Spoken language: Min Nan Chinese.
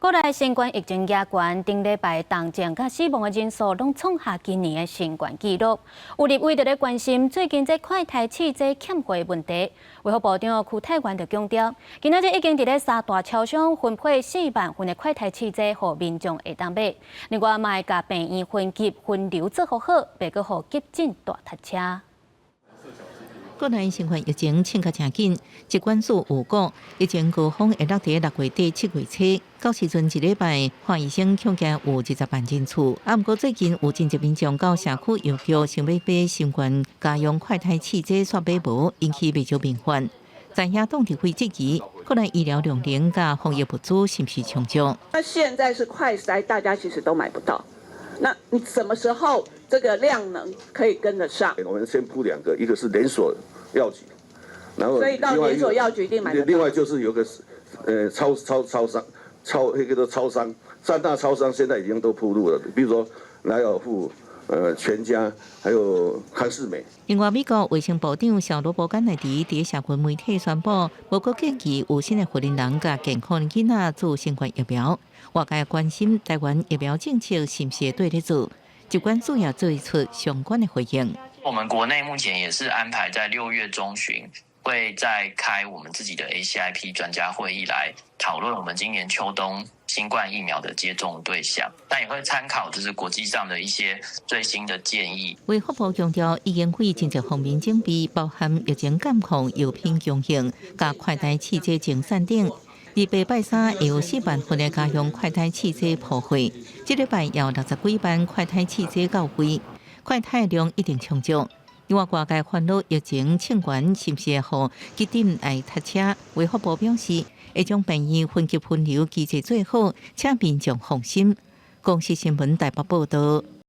國內新冠疫情嚴峻，頂禮拜重症佮死亡的人數攏創下今年的新懸紀錄。有立委佇咧關心最近這快篩試劑欠貨的問題，衛福部長邱泰源就強調，今仔日已經佇咧三大超商分配4萬份的快篩試劑，予民眾會當買。另外，嘛會共病院分級分流做好好，袂閣予急診大塞車。國內新冠疫情衝甲誠緊，疾管署預估疫情高峰會落佇6月底7月初。到時陣一禮拜，看醫生恐驚有20萬人次。啊，毋過最近有真濟民眾到社區藥局想欲買新冠家用快篩試劑，煞買無，引起袂少民怨。在野黨立委質疑，國內醫療量能佮防疫物資是毋是充足？那現在是快篩，大家其實都買不到。那你什麼時候這個量能可以跟得上？我們先鋪兩個，一個是連鎖藥局，然後所以到連鎖藥局一定買得到。另外就是有個超超超商，超那個都超商，三大超商現在已經都鋪路了，比如說萊爾富、全家，還有康是美。另外，美國衛生部長小羅伯甘迺迪佇社群媒體宣布，無閣建議有新的婦人佮健康囡仔注新冠疫苗。外界關心台灣疫苗政策是毋是會對咧做，疾管署也做出相關的回應。我們國內目前也是安排在6月中旬會再開我們自己的 ACIP 專家會議來討論我們今年秋冬新冠疫苗的接種對象，但也會參考就是國際上的一些最新的建議。衛福部強調，已經為真濟方面準備，包含疫情監控、藥品供應、佮快篩試劑精選等。預備拜三會有4萬份的家用快篩試劑鋪貨，這禮拜有60幾萬快篩試劑到位，快篩量一定充足。另外，外界煩惱疫情衝懸是毋是會予急診來塞車？衛福部表示，會將病院分級分流機制做好，請民眾放心。公視新聞台北報道。